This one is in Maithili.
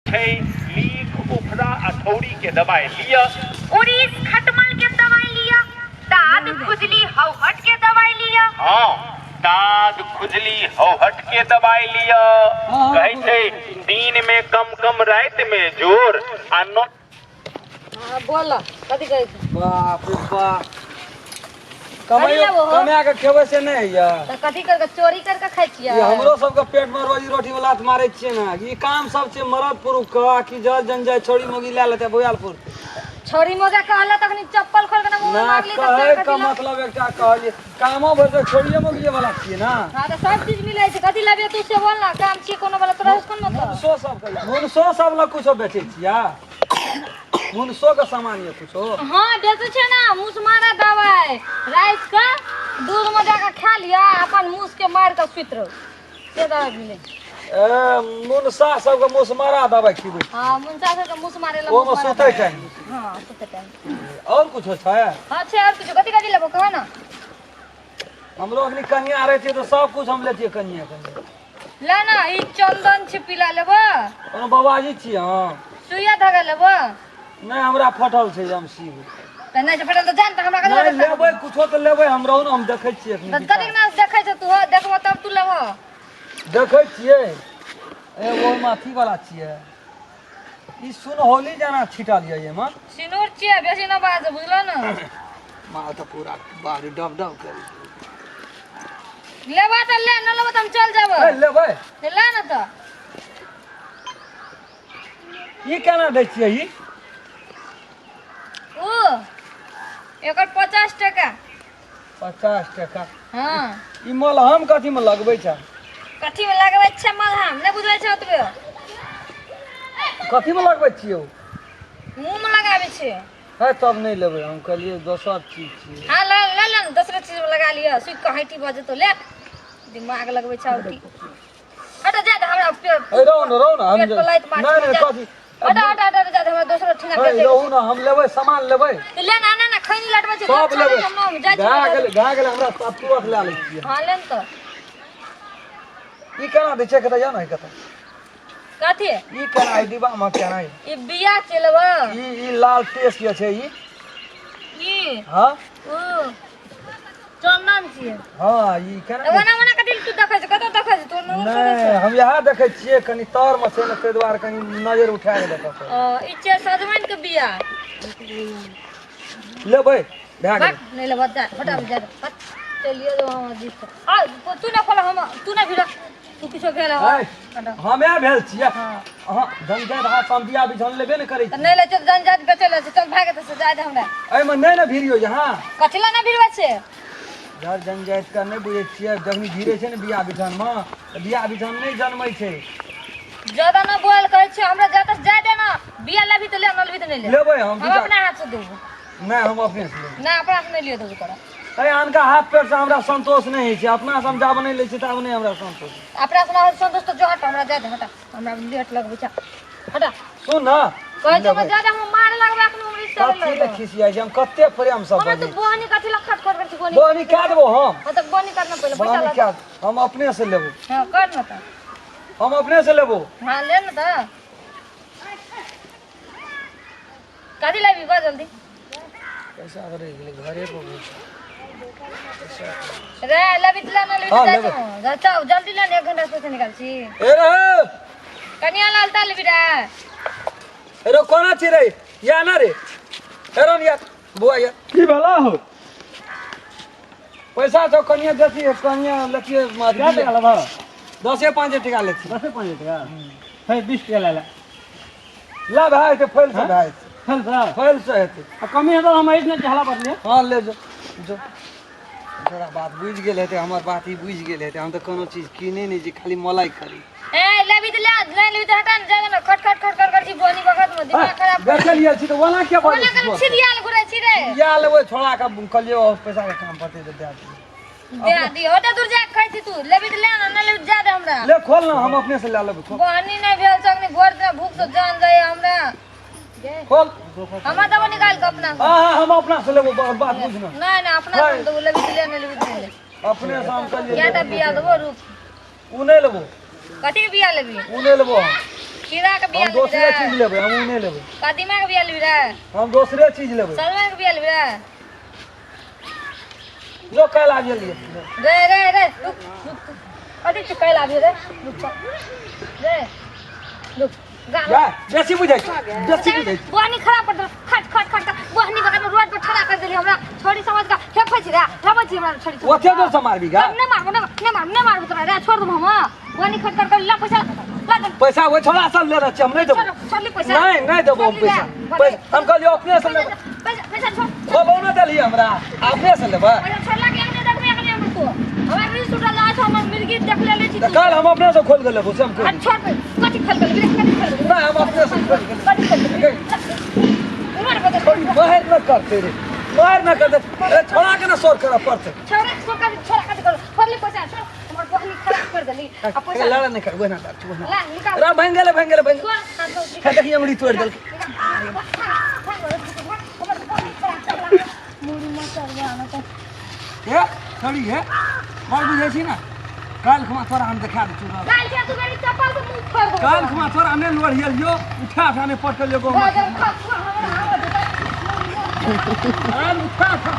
छै लीख उफरा अठौरी के दबाई लिअ। उड़ीस खटमल के दवाई लिअ। दाद खुजली हौहट के दवाई लिअ। हँ, दाद खुजली हौहट के दबाई लिअ। कहै छै दिन में कम कम राति में जोर आ नो हाँ बोल कथी कहै छै? बाप रे बाप। कथी कमाइयो लेबो हो? कमा के खेबै से नहि होइया। तऽ कथी करके चोरी करके खाइ छियै? ई हमरो सबके पेट में रोजी रोटी वाला हाथ मारै छियै ने। ई काम सब छै मरद पुरुख के आ कि जल जंजाल छोड़ी मोगी लए लेतै बौआलपुर। छोरी मोगा कहला तखनी चप्पल खोल के ना मुंह में ना मारली तऽ कहै फेर के कथी ला- मतलब एकटा कहलियै कामो भरि तऽ छोड़िए मोगिए वाला छियै ना। हाँ तऽ सब चीज मिलै छै, कथी लेबे तू से बोल ना, काम छियै कोनो वाला तोरा से कोन मतलब? मुनसो सब के मुनसो सब लग कुछो बेचै छियै? मुनसो के सामान ये कुछो? हाँ बेचै छै ना, मूस मारा दवाई राति के दूध में जाके खा लिअ अपन मूस के मारि के सुति रहू, से दवाई मिलै छै। ए मुनसा सबके मूस मारा दवाई खिबै? हाँ मुनसा सबके मूस मारे ला। ओमे मूस मारा सुतै दवाई। टाइम? हाँ सुतै टाइम। और कुछो छै? हाँ छै और कुछो। कथी कथी लेबो कह ना। हमरो अखनी कनिया रहतियै तऽ सब कुछ हम लेतियै कनिया कनिया। ले ना ई चंदन छै पीला लेबो? कोनो बाबाजी छियै अहाँ? सुइया धागा लेबो? नहि हमरा फटल छै हम सीब। तऽ नहि छै फटल तऽ जान तऽ हमरा कथी नहि लेबै? लेबै कुछो तऽ लेबै हम रहू ने हम देखै छियै एखनी। तऽ कथी ना देखै छौ तू? हो देखबो तब तू लेबो। देखै छियै ए ओहिमे अथी वाला छियै ई सुनहौली जेना छिटल यऽ एहिमे। सिनूर छियै, बेसी न बाज बुझलो ने। माल तऽ पूरा बाड़ी डब डब करी। लेबा तऽ ले, न लेबा तऽ हम चल जेबै। ए, लेबै। तऽ ले ने तऽ। ई केना दै छियै ई? ओ एकर 50 टका। 50 टका? हाँ। ई मलहम कथी में लगबै छै? कथी में लगबै छै मलहम नहि बुझै छै ओतबे। कथी में लगबै छियै ओ? मुँह में लगाबै छै। है तब नहि लेबै, हम कहलियै दोसर चीज छियै। हाँ ले ले ले ने, दोसरे चीज में लगा लिअ, सुखि कऽ हैटी भऽ जेतौ। ले दिमाग लगबै छै औटी। हट जा दे हमरा पेट। ए रहू ने रहू ने हम पेट पर लात मार। नहि नहि कथी हट हट हट हट जा दे हमरा दोसरो ठिना ए बेचै। रहू ने हम लेबै सामान लेबै। ले ना ना ना खैनी लटबै छै। सब लेबै। हम जाइ छी। भए गेलै भए गेलै हमरा सब तुरत लए लै छियै। हाँ ले ने तऽ। ई केना दै छै कतऽ या ने कतऽ? कथी? ई केना ई डिब्बा मे केना ई? ई बिया छै लेबै? ई लाल टेस जे छै ई? ई? हाँ। ओ चंदन छियै। हाँ ई केना? ओना ओना कथी तू देखै छै? कतऽ देखै छै तू? नहि हम इएह देखै छियै कनि तर मे छै ने ताहि दुआरे कनि नजर उठा के देखऽ पड़ै। ओ ई छै सजमनि के बिया। लेबै भए गेलै। नहि लेबै जा फटाफट जा चलिए दो हम जीत आ तू ना खोला हम तू ना भिड़ा तू किछो भेल है हमे भेल छियै अहाँ जनजात हाथ हम बिया बिछन लेबे ने करै तऽ नहि लै छै जनजात बेचै लै छै। चल भाग एतऽ से जाय दे हमरा। एहिमे नहि ने भिड़ियौ यहाँ। कथी लए नहि भिड़बै छै? जर जनजाति के नहि बुझै छियै जखनी भिड़ै छै ने बिया बिछन मे तऽ बिया बिछन नहि जनमै छै। ज्यादा न बोल कहै छियै हमरा जादा जाय दे ना। बिया लेबही तऽ ले, न लेबही तऽ नहि ले। लेबै हम। हम अपना हाथ से देबो। नहि हम अपने से लेबै। नहि अपना से नहि लिअ देबो तोरा। अरे अनका हाथ पैर से हमरा संतोष नहि होइ छै, अपना से हम जाब नहि लै छियै ताब नहि हमरा संतोष। अपना से ना संतोष तऽ जो हट हमरा जाय दे। हटा हमरा लेट लगबै छै हटा। सुन ना कहै छै हमरा जादा हम मारे लगबै अखन हम रिश्ता कथी लए खिसियाइ छै? हम कते प्रेम से हमरा बजै। तू बोहनी कथी लए खट खट करै छी? बोहनी बोहनी कए देबो हम? हाँ तऽ बोहनी करना पहिले पैसा बोहनी लग। कए हम अपने से लेबो। हाँ कर न तऽ। हम अपने से लेबो। हाँ ले न तऽ। कथी लेबही बा जल्दी। पैसा तऽ रहि गेलै घरे पर। रे लेबही तऽ ले न लेबही हाँ, तऽ जाइ लेबै। छौ जा चल जल्दी ले ने 1 घंटा से पैसा निकाल छी। ए रे कनिया लाल ता लेबही रे। ए रे कोना छी रे या ना रे ए रे या बुआ या। की भेला हो? पैसा तो कनिया देती कनिया लेतिए। क्या टका लेबह? 10-5 टका लेती। 10-5 टका है 20 टका ले ले। ला भाई ते फैल से भाई। फैल से? फैल से हेतै। आ कमी हेतौ हम ऐस ने चहला पड़लिए। हाँ ले जो जो तोरा बात बुझि गेल हेतै हमर बात ई बुझि गेल हेतै। हम तऽ कोनो चीज कीनै नहि छी खाली मलाई खरीद। ए लेबही तऽ ले नहि लेबही तऽ हटा ने जा ने खट खट खट खट कर छी बोहनी बखत में दिमाग खराब। बेचल गेल छी तऽ ओना के ओना बजै कर छी? छिरियाल घुरै छी रे। या लेबै छोड़ा के कहलियै ओ पैसा के काम पड़तै तऽ दए दियौ। दे दी ओते दूर जा खाइ छी तू। लेबही तऽ ले ना नहि लेबही तऽ जा दे हमरा। ले खोल ना हम अपने से लए लेबै खोल। बोहनी नहि भेल छै अखनी भोर दिन भूख से जान जाय हमरा। खोल। हमरा देबो निकाल के अपना से। हाँ हाँ हम अपना से लेबो बात बुझ ना। नहीं नहीं अपना से देबो लेबही तऽ ले नहि लेबही तऽ नहि ले। अपने से हम कहलियै। क्या टा बिया देबो रुक। उ नहि लेबो। कथी के बिया लेबही? उ नहि लेबो हम। खीरा के बिया हम लेबही दोसरे रे चीज लेबै, हम ओ नहि लेबै। कदीमा के बिया लेबही रे? हम दोसरे चीज लेबै। सजमनि के बिया लेबही रे? जो काल्हि आबि गेलियै। रे रे रे, रुक रुक, कथी छै? काल्हि आबियो रे, रुक चल रे, रुक गा। जा, बेसी बुझै छी, बेसी बुझै छी। बहनी खराब कर देलक, खट खट खट खट बहनी बगल में रोड पर ठड़ा कर देली हमरा। छोड़ी समझ का हेफै छी रे, हेफै छी हमरा छोड़ी समझ। ओते जोर से मारबी गा? नहीं मारबो, नहीं नहीं मारबो, नहीं मारबो तोरा रे, छोड़ देबो हम। बहनी खट कर कर ला पैसा ला दे। पैसा ओहि छोड़ा सब लेने छियै, हम नहि देबो। छोड़, छोड़ ली पैसा। नहीं, नहीं देबो हम छोड़ ली पैसा। रे। पैसा हम कहलियै अपने से लेबै। पैसा, पैसा छोड़। खोलौ ने देलियै हमरा, अपने से लेबै। पैसा छोड़ला के अगले देखबे, अगले हम तो हमरा रील उठल जाय छै, हमर मिर्गी देख लेले छी तऽ तू। काल्हि हम अपने से खोलि कऽ लेबो से हम आ कहि। छोड़, कथी खोल गेल? कथी खोल गेल? नहि, हम अपने से खोलि कऽ कथी खोल गेल? उमर बदल। छोड़ी, मारि न करतै रे, मारि न करतै। ए, छोड़ा के ने शोर करऽ पड़तै। छोड़ा छोड़ा छोड़ा, कथी करो? छोड़ ले पैसा, छोड़। हमर बहनी खराब कर देली आ पैसा। लड़ा नहि कर, ओहिना कर, ओहिना। ला निकाल। रा, भाँगि गेलै, भाँगि गेलै, भाँगि। छोड़, हाथ धो। हे, देखी, अंगुरी तोड़ि देलकै। हे छोड़ी, हे, बड़ बुझै छी ने। काल्हि खुमा तोरा हम देखा दै छियौ। काल्हि खुमा तोरा नहि लोढ़ियलियौ, उठा उठा नहि पटकलियौ गाँवमे। काल्हि उठा उठा।